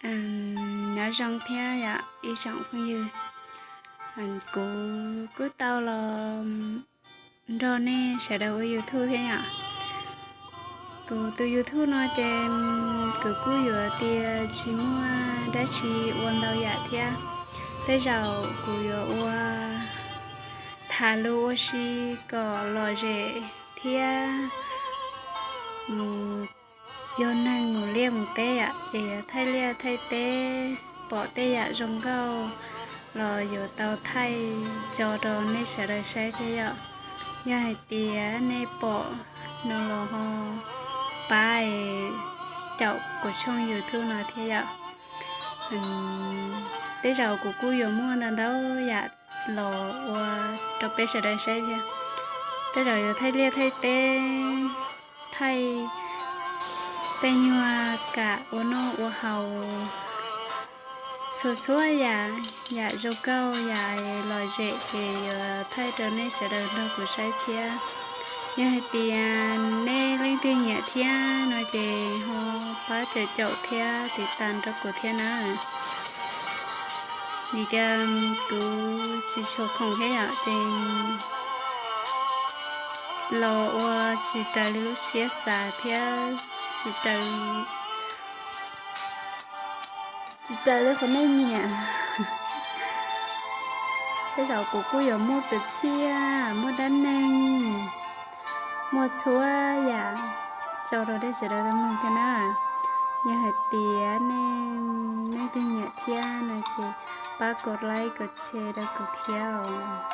Nyob zoo thiab yom ib tsoom phooj ywg, kuv kuj tau los nrog nej sawv daws ua YouTube thiab yom. Kuv tus YouTube no ces kuv kuj yuav tias tsis muaj dab tsi ua ntau yam thiab. Tej zaum kuv yuav ua tham lus ua si kom lom zem thiab mus yog neeg mus liaj mus teb yom, ces yuav thaij liaj thaij teb, pom tej yam zoo nkauj los yuav tau thaij tso rau nej sawv daws saib thiab yom. Yog hais tias nej pom no los ho pab caum kuv tshooj YouTube no thiab yom. Tej zaum kuv kuj yuav muaj ntau ntau yam los ua rau peb sawv daws saib thiab. Tej zaum yuav thaij liaj thaij teb, thaij tej nyuag kam ua noj ua haus, txhua txhua yam, yam zoo nkauj yam lom zem ces yuav thaij rau nej sawv daws nrog kuv saib thiab. Yog hais tias nej leej twg nyiam thiab no ces ho pab caum caum thiab tiv tas rau kuv thiab na. Vim tias kuv tsis tshua khoom thiab yom, ces los ua tsis raws li lub siab xav thiab tsis raws, tsis raws li qhov nej nyiam. Tej zaum kuv kuj yuav muaj kwv txhiaj, muaj dab neeg, muaj txhua yam tso rau nej sawv daws tau mloog thiab na. Yog hais tias nej, nej leej twg nyiam thiab no ces pab kom like kom share rau kuv thiab os.